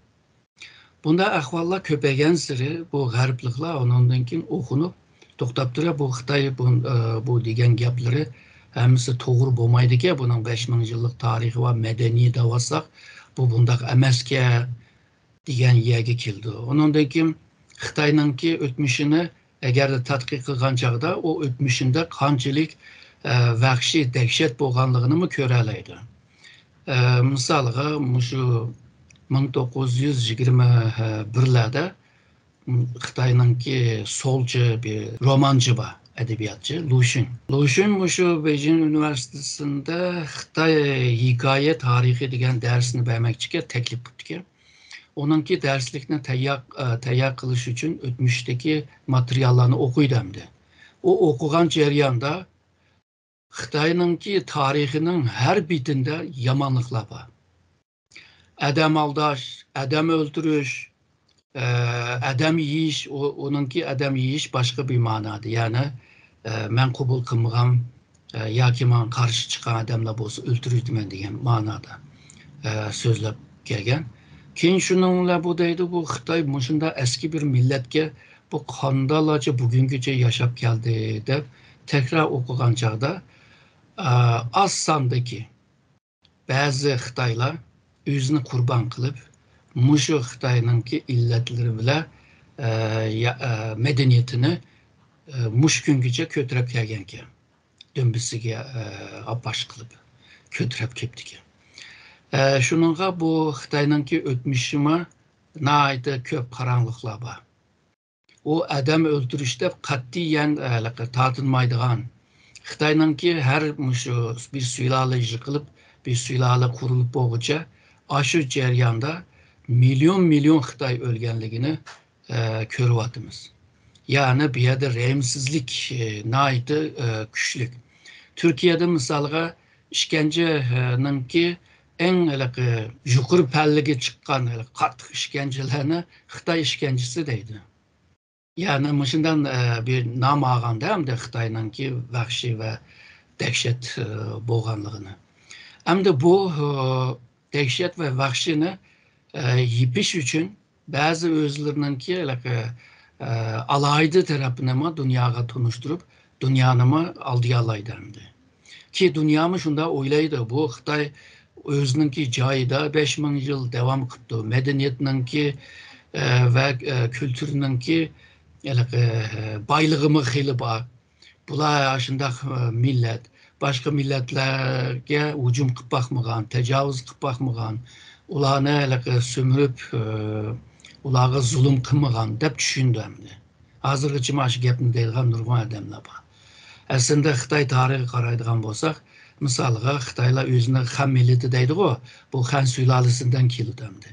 بۇنداق ئەھۋاللار كۆپەيگەنسېرى بۇ غەربلىكلەر ئۇنىڭدىن كېيىن ئوخۇنۇپ، توختاپ تۇرۇپ، بۇ خىتاي بۇ، ئە، بۇ دېگەن گەپلىرى ھەممىسى توغرا بولمايدىكەن، بۇنىڭ بەش مىڭ يىللىق تارىخى بار، مەدەنىي دەۋاتساق، بۇ بۇنداق ئەمەسكەن دېگەن يەرگە كېلىدۇ. ئۇنىڭدىن كېيىن خىتاينىڭكى ئۆتمۈشىنى ئەگەردە تەتقىق قىلغان چاغدا ئۇ ئۆتمۈشىدە قانچىلىك، ئە، ۋەھشىي، دەھشەت بولغانلىقىنىمۇ كۆرەلەيدۇ. ئە، مىسالغا، مۇشۇ مىڭ توققۇز يۈز يىگىرمە بىرلەردە خىتاينىڭكى سولچى بىر رومانچى بار، ئەدەبىياتچى لۇشۈن. لۇشۈن مۇشۇ بېيجىڭ ئۇنىۋېرسىتېتىدا خىتاي ھېكايە تارىخى دېگەن دەرسنى بەرمەكچىكەن، تەكلىپ قىپتىكەن. ئۇنىڭكى دەرسلىكنى تەييار، ئە، تەييار قىلىش ئۈچۈن ئۆتمۈشتىكى ماتېرىياللارنى ئوقۇيدۇ ئەمدى. ئۇ ئوقۇغان جەرياندا خىتاينىڭكى تارىخىنىڭ ھەر بېتىندە يامانلىقلار بار. ئادەم ئالداش، ئادەم ئۆلتۈرۈش، ئە، ئادەم يېيىش، ئۇ، ئۇنىڭكى ئادەم يېيىش باشقا بىر مەنىدە. يەنى، ئە، مەن قوبۇل قىلمىغان، ئە، ياكى ماڭا قارشى چىققان ئادەملەر بولسا ئۆلتۈرۈۋېتىمەن دېگەن مەنىدە، ئە، سۆزلەپ كەلگەن. كېيىن شۇنىڭ بىلەن بۇ دەيدۇ، بۇ خىتاي مۇشۇنداق ئەسكى بىر مىللەتكە بۇ قانداقلارچە بۈگۈنگىچە ياشاپ كەلدى دەپ تەكرار ئوقۇغان چاغدا، ئە، ئاز ساندىكى بەزى خىتايلار ئۆزىنى قۇربان قىلىپ، مۇشۇ خىتاينىڭكى ئىللەتلىرى بىلەن، ئە، يا-، ئە، مەدەنىيىتىنى، ئە، مۇشۇ كۈنگىچە كۆتۈرۈپ كەلگەنكەن. دۈمبىسىگە، ئە، ئاپاش قىلىپ كۆتۈرۈپ كەپتىكەن. ئە، شۇنىڭغا بۇ خىتاينىڭكى ئۆتمۈشىمۇ ناھايىتى كۆپ قاراڭغۇلۇقلار بار. ئۇ ئادەم ئۆلتۈرۈش دەپ قەتئىيەن، ئە، ھېلىقى تارتىنمايدىغان. خىتاينىڭكى ھەر مۇشۇ بىر سۇلالە يىقىلىپ، بىر سۇلالە قۇرۇلۇپ بولغۇچە، ئاشۇ جەرياندا مىليون، مىليون خىتاي ئۆلگەنلىكىنى، ئە، كۆرۈۋاتىمىز. يەنى بۇ يەردە رەھىمسىزلىك، ئە، ناھايىتى، ئە، كۈچلۈك. تۈركىيەدە مىسالغا ئىشكەنجىنىڭكى ئەڭ ھېلىقى يۇقىرى پەللىگە چىققان ھېلىقى قاتتىق ئىشكەنجىلەرنى خىتاي ئىشكەنجىسى دەيدۇ. يەنى مۇشۇنداق، ئە، بىر نام ئالغاندا ئەمدى خىتاينىڭكى ۋەھشىي ۋە دەھشەت، ئە، بولغانلىقىنى. ئەمدى بۇ، ئە، دەھشەت ۋە ۋەھشىينى، ئە، يېپىش ئۈچۈن بەزى ئۆزلىرىنىڭكى ھېلىقى، ئە، ئالاھىدە تەرەپنىمۇ دۇنياغا تونۇشتۇرۇپ، دۇنيانىمۇ ئالدىيالايدۇ ئەمدى. كى دۇنيامۇ شۇنداق ئويلايدۇ، بۇ خىتاي ئۆزىنىڭكى جايىدا بەش مىڭ يىل داۋام قىپتۇ. مەدەنىيەتنىڭكى، ئە، ۋە، ئە، كۈلتۈرنىڭكى ھېلىقى، ئە، بايلىقىمۇ خېلى بار. بۇلار شۇنداق، ئە، مىللەت، باشقا مىللەتلەرگە ھۇجۇم قىلىپ باقمىغان، تاجاۋۇز قىلىپ باقمىغان، ئۇلارنى ھېلىقى سۈمۈرۈپ، ئە، ئۇلارغا زۇلۇم قىلمىغان دەپ چۈشىنىدۇ ئەمدى. ھازىرغىچە مانا شۇ گەپنى دەيدىغان نۇرغۇن ئادەملەر بار. ئەسلىندە خىتاي تارىخىغا قارايدىغان بولساق، مىسالغا خىتايلار ئۆزىنى خەن مىللىتى دەيدىغۇ، بۇ خەن سۇلالىسىدىن كېلىدۇ ئەمدى.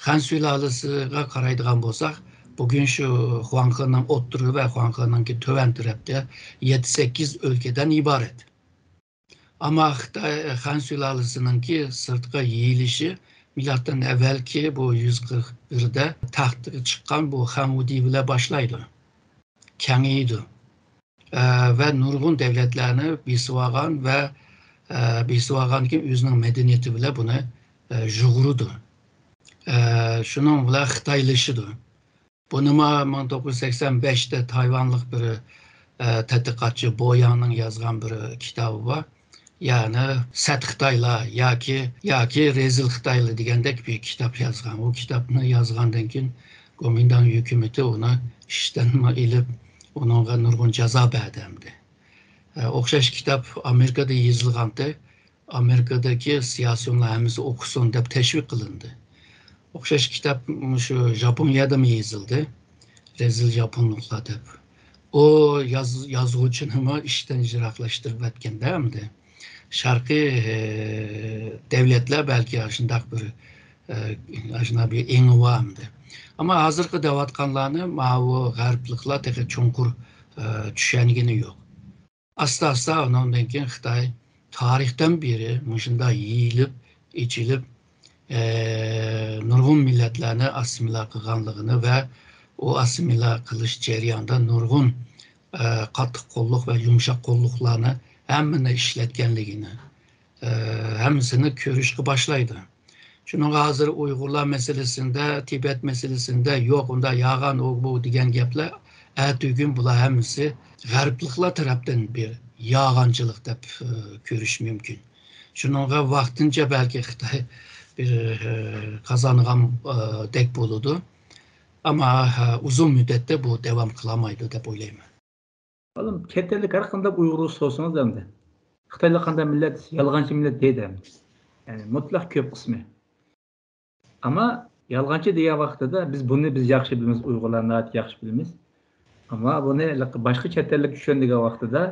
خەن سۇلالىسىغا قارايدىغان بولساق، بۈگۈن شۇ خۇاڭخېنىڭ ئوتتۇرا ۋە خۇاڭخېنىڭكى تۆۋەن تەرەپتە يەتتە، سەككىز ئۆلكىدىن ئىبارەت. ئەمما خىتاي خەن سۇلالىسىنىڭكى سىرتقا يېيىلىشى مىلادتىن ئەۋۋەلكى بۇ يۈز قىرىق بىردە تەختكە چىققان بۇ خەن ۋۇدى بىلەن باشلايدۇ. كېڭىيىدۇ. ئە، ۋە نۇرغۇن دۆلەتلەرنى بېسىۋالغان ۋە، ئە، بېسىۋالغاندىن كېيىن ئۆزىنىڭ مەدەنىيىتى بىلەن بۇنى، ئە، يۇغۇرىدۇ. ئە، شۇنىڭ بىلەن خىتايلىشىدۇ. بۇنىمۇ مىڭ توققۇز يۈز سەكسەن بەشتە تايۋانلىق بىر، ئە، تەتقىقاتچى بو ياڭنىڭ يازغان بىر كىتابى بار. يەنى سەت خىتايلار ياكى ياكى رەزىل خىتايلار دېگەندەك بىر كىتاب يازغان. ئۇ كىتابنى يازغاندىن كېيىن گومىنداڭ ھۆكۈمىتى ئۇنى ئىشتىنمۇ ئېلىپ، ئۇنىڭغا نۇرغۇن جازا بەردى ئەمدى. ئوخشاش كىتاب ئامېرىكىدا يېزىلغانتى، ئامېرىكىدىكى سىياسىيونلار ھەممىسى ئوقۇسۇن دەپ تەشۋىق قىلىندى. ئوخشاش كىتاب مۇشۇ ژاپونىيەدىمۇ يېزىلدى، رەزىل ژاپونلۇقلار دەپ. ئۇ ياز-، يازغۇچىنىمۇ ئىشتىن يىراقلاشتۇرۇپ ئەتكەندە ئەمدى. شەرقىي، ئە، دەۋلەتلەر بەلكى ئاشۇنداق بىر، ئە، ئاشۇنداق بىر ئېڭى بار ئەمدى. ئەمما ھازىرقى دەۋاتقانلارنى ماۋۇ غەربلىكلار تېخى چوڭقۇر، ئە، چۈشەنگىنى يوق. ئاستا-ئاستا ئۇنىڭدىن كېيىن خىتاي تارىختىن بېرى مۇشۇنداق يېيىلىپ، ئېچىلىپ، ئە، نۇرغۇن مىللەتلەرنى ئاسسىمىلە قىلغانلىقىنى ۋە ئۇ ئاسسىمىلە قىلىش جەريانىدا نۇرغۇن، ئە، قاتتىق قوللۇق ۋە يۇمشاق قوللۇقلارنى ھەممىنى ئىشلەتكەنلىكىنى، ئە، ھەممىسىنى كۆرۈشكە باشلايدۇ. شۇنىڭغا ھازىر ئۇيغۇرلار مەسىلىسىندە، تىبەت مەسىلىسىندە يوق، ئۇنداق يالغان، ئۇ، بۇ دېگەن گەپلەر ئەتىگۈن بۇلار ھەممىسى غەربلىكلار تەرەپتىن بىر يالغانچىلىق دەپ، ئە، كۆرۈش مۇمكىن. شۇنىڭغا ۋاقتىنچە بەلكى خىتاي بىر، ئە، قازانغان، ئە، دەك بولىدۇ. ئەمما، ئە، ئۇزۇن مۇددەتتە بۇ داۋام قىلالمايدۇ دەپ ئويلايمەن. بالام، چەت ئەللىك ھەر قانداق ئۇيغۇرغا سورىسىڭىز ئەمدى، خىتايلار قانداق مىللەت، يالغانچى مىللەت دەيدۇ ئەمدى. يەنى مۇتلەق كۆپ قىسمى. ئەمما يالغانچى دېگەن ۋاقتىدا بىز بۇنى بىز ياخشى بىلىمىز، ئۇيغۇرلار ناھايىتى ياخشى بىلىمىز. ئەمما بۇنى باشقا چەت ئەللىك چۈشەندۈرگەن ۋاقتىدا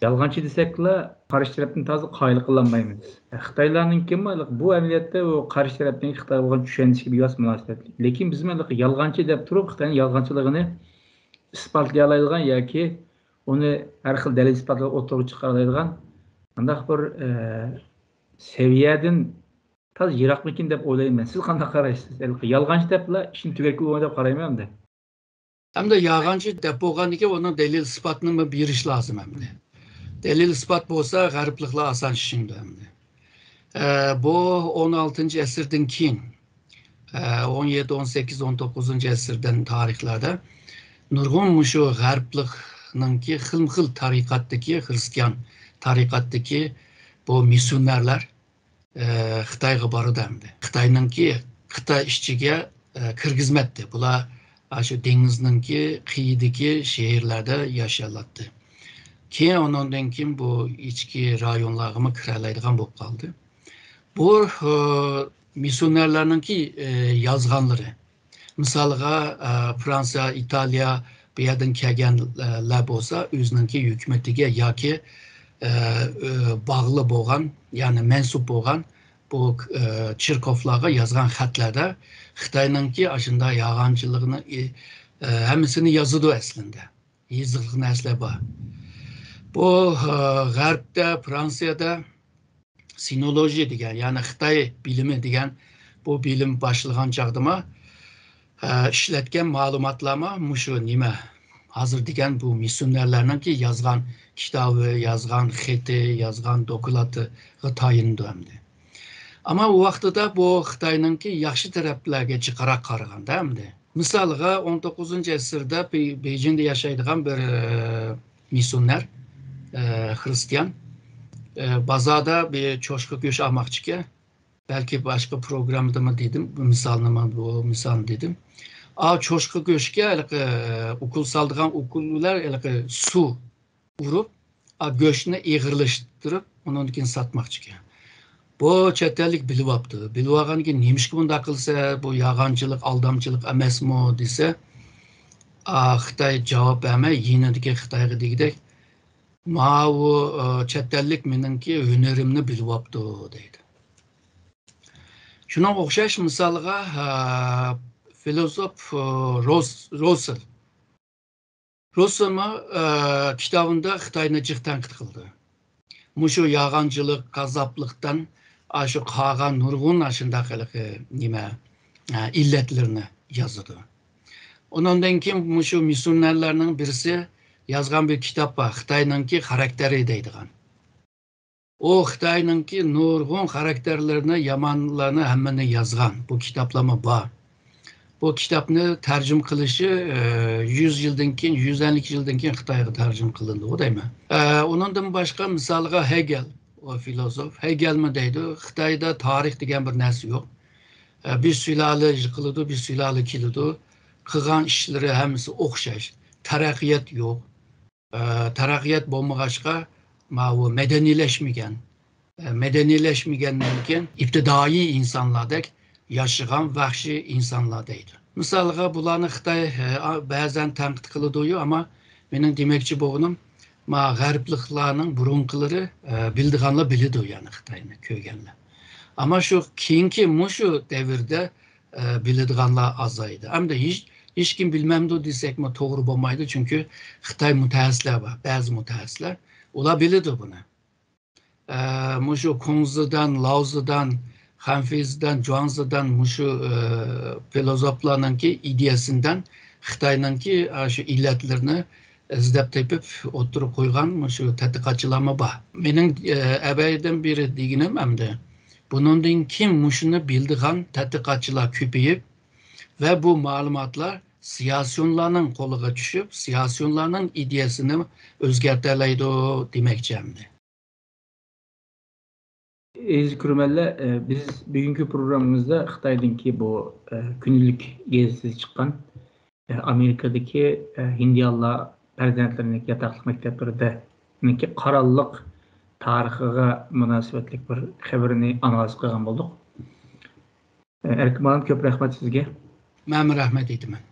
يالغانچى دېسەكلا، قارشى تەرەپنى تازا قايىل قىلالمايمىز. خىتايلارنىڭكىمۇ بۇ ئەمەلىيەتتە ئۇ قارشى تەرەپنىڭ خىتايغا بولغان چۈشەنچىسىگە بىۋاسىتە مۇناسىۋەتلىك. لېكىن بىزمۇ يالغانچى دەپ تۇرۇپ، خىتاينىڭ يالغانچىلىقىنى ئىسپاتلىيالايدىغان ياكى ئۇنى ھەر خىل دەلىل-ئىسپاتلار ئوتتۇرىغا چىقىرالايدىغان ئانداق بىر، ئە، سەۋىيەدىن تازا يىراقمىكىن دەپ ئويلايمەن. سىز قانداق قارايسىز؟ يالغانچى دەپلا ئىشنى تۈگەتكىلى بولمايدۇ دەپ قارايمەن ئەمدى. ئەمدى يالغانچى دەپ بولغاندىن كېيىن ئۇنىڭ دەلىل-ئىسپاتىنىمۇ بېرىش لازىم ئەمدى. دەلىل-ئىسپات بولسا غەربلىكلار ئاسان چۈشىنىدۇ ئەمدى. ئە، بۇ ئون ئالتىنچى ئەسىردىن كېيىن، ئە، ئون يەتتە، ئون سەككىز، ئون توققۇزىنچى ئەسىردىن تارىخلاردا نۇرغۇن مۇشۇ غەربلىكنىڭكى خىلمۇ خىل تارىقاتتىكى، خرىستىيان تارىقاتتىكى بۇ مىسسىيونېرلار، ئە، خىتايغا بارىدۇ ئەمدى. خىتاينىڭكى خىتاي ئىچىگە، ئە، كىرگۈزمەتتى. بۇلار ئاشۇ دېڭىزنىڭكى قىيىدىكى شەھەرلەردە ياشىيالاتتى. كېيىن ئۇنىڭدىن كېيىن بۇ ئىچكى رايونلارغىمۇ كىرەلەيدىغان بولۇپ قالدى. بۇ، ئە، مىسسىيونېرلارنىڭكى، ئە، يازغانلىرى. مىسالغا، ئە، فرانسىيە، ئىتالىيە، بۇ يەردىن كەلگەنلەر بولسا ئۆزىنىڭكى ھۆكۈمىتىگە ياكى، ئە، ئە، باغلى بولغان، يەنى مەنسۇپ بولغان بۇ، ئە، چېركوفلارغا يازغان خەتلەردە خىتاينىڭكى ئاشۇنداق يالغانچىلىقىنى، ئى، ئە، ھەممىسىنى يازىدۇ ئەسلىندە. يېزىقلىق نەرسىلەر بار. بۇ، ئە، غەربتە، فرانسىيەدە سىنولوژىيە دېگەن، يەنى خىتاي بىلىمى دېگەن بۇ بىلىم باشلىغان چاغدىمۇ، ئە، ئىشلەتكەن مەلۇماتلارمۇ مۇشۇ نېمە، ھازىر دېگەن بۇ مىسسىيونېرلارنىڭكى يازغان كىتابى، يازغان خېتى، يازغان دوكلاتىغا تايىنىدۇ ئەمدى. ئەمما ئۇ ۋاقتىدا بۇ خىتاينىڭكى ياخشى تەرەپلەرگە جىقراق قارىغاندا ئەمدى. مىسالغا، ئون توققۇزىنچى ئەسىردە بې-، بېيجىڭدا ياشايدىغان بىر، ئە، مىسسىيونېر، ئە، خرىستىيان، ئە، بازاردا بىر چوشقا گۆش ئالماقچىكەن. بەلكى باشقا پروگراممىدىمۇ دېدىم، بۇ مىسالنىمۇ، بۇ مىسالنى دېدىم. ئا، چوشقا گۆشكە ھېلىقى ئوكۇل سالىدىغان ئوكۇللار ھېلىقى سۇ ئۇرۇپ، ئا، گۆشنى ئېغىرلاشتۇرۇپ، ئۇنىڭدىن كېيىن ساتماقچىكەن. بۇ چەت ئەللىك بىلىۋاپتۇ. بىلىۋالغاندىن كېيىن، نېمىشقا بۇنداق قىلسا، بۇ يالغانچىلىق، ئالدامچىلىق ئەمەسمۇ دېسە، ئا، خىتاي جاۋاب بەرمەي، يېنىدىكى خىتايغا دېگۈدەك، ماۋۇ، ئا، چەت ئەللىك مېنىڭكى ھۈنىرىمنى بىلىۋاپتۇ دەيدۇ. شۇنىڭغا ئوخشاش مىسالغا، ئا، فىلوسوف، ئا، روس-، روسېل. روسېلمۇ، ئە، كىتابىندا خىتاينى جىق تەنقىد قىلدى. مۇشۇ يالغانچىلىق، كاززاپلىقتىن ئاشۇ قالغان نۇرغۇن ئاشۇنداق ھېلىقى نېمە، ئە، ئىللەتلىرىنى يازىدۇ. ئۇنىڭدىن كېيىن مۇشۇ مىسسىيونېرلارنىڭ بىرسى يازغان بىر كىتاب بار، خىتاينىڭكى خاراكتېرى دەيدىغان. ئۇ خىتاينىڭكى نۇرغۇن خاراكتېرلىرىنى، يامانلارنى ھەممىنى يازغان. بۇ كىتابلارمۇ بار. بۇ كىتابنى تەرجىمە قىلىشى، ئە، يۈز يىلدىن كېيىن، يۈز ئەللىك يىلدىن كېيىن خىتايغا تەرجىمە قىلىندىغۇ دەيمەن. ئە، ئۇنىڭدىن باشقا، مىسالغا، ھېگېل. ئۇ فىلوسوف. ھېگېلمۇ دەيدۇ، خىتايدا تارىخ دېگەن بىر نەرسە يوق. ئە، بىر سۇلالە يىقىلىدۇ، بىر سۇلالە كېلىدۇ. قىلغان ئىشلىرى ھەممىسى ئوخشاش. تەرەققىيات يوق. ئە، تەرەققىيات بولمىغاچقا، ماۋۇ مەدەنىيلەشمىگەن. ئە، مەدەنىيلەشمىگەندىن كېيىن ئىپتىدائىي ئىنسانلاردەك ياشىغان ۋەھشىي ئىنسانلار دەيدۇ. مىسالغا، بۇلارنى خىتاي، ئە، بەزەن تەنقىد قىلىدۇ، ئەمما مېنىڭ دېمەكچى بولغىنىم، ما غەربلىكلارنىڭ بۇرۇنقىلىرى، ئە، بىلىدىغانلار بىلىدۇ، يەنى خىتاينى كۆرگەنلەر. ئەمما شۇ كېيىنكى مۇشۇ دەۋردە، ئە، بىلىدىغانلار ئازايدى. ئەمدى ھېچ، ھېچكىم بىلمەمدۇ دېسەكمۇ توغرا بولمايدۇ، چۈنكى خىتاي مۇتەخەسسىسلەر بار، بەزى مۇتەخەسسىسلەر، ئۇلار بىلىدۇ بۇنى. ئە، مۇشۇ كۇڭزىدان، لاۋزىدان، خەنفىزىدان، جۇاڭزىدان مۇشۇ، ئە، فىلوزوفلارنىڭكى ئىدىيەسىدىن خىتاينىڭكى، ئە، شۇ ئىللەتلىرىنى ئىزدەپ تېپىپ ئوتتۇرىغا قويغان مۇشۇ تەتقىقاتچىلارمۇ بار. مېنىڭ، ئە، ئەۋەلدىن بېرى دېگىنىم ئەمدى، بۇنىڭدىن كېيىن مۇشۇنى بىلىدىغان تەتقىقاتچىلار كۆپىيىپ ۋە بۇ مەلۇماتلار سىياسىيونلارنىڭ قولىغا چۈشۈپ، سىياسىيونلارنىڭ ئىدىيەسىنى ئۆزگەرتەلەيدۇ دېمەكچى ئەمدى. ئەزىز كۆرۈرمەنلەر، ئە، بىز بۈگۈنكى پروگراممىمىزدا خىتايدىكى بۇ، ئە، كۈندىلىك گېزىتىدە چىققان، ئە، ئامېرىكادىكى، ئە، ھىندىيانلار پەرزەنتلىرىنىڭكى ياتاقلىق مەكتەپلىرىدە نىڭكى قارانلىق تارىخىغا مۇناسىۋەتلىك بىر خەۋىرىنى ئانالىز قىلغان بولدۇق. ئە، ئەركىن مۇئەللىم، كۆپ رەھمەت سىزگە. مەنمۇ رەھمەت ئېيتىمەن.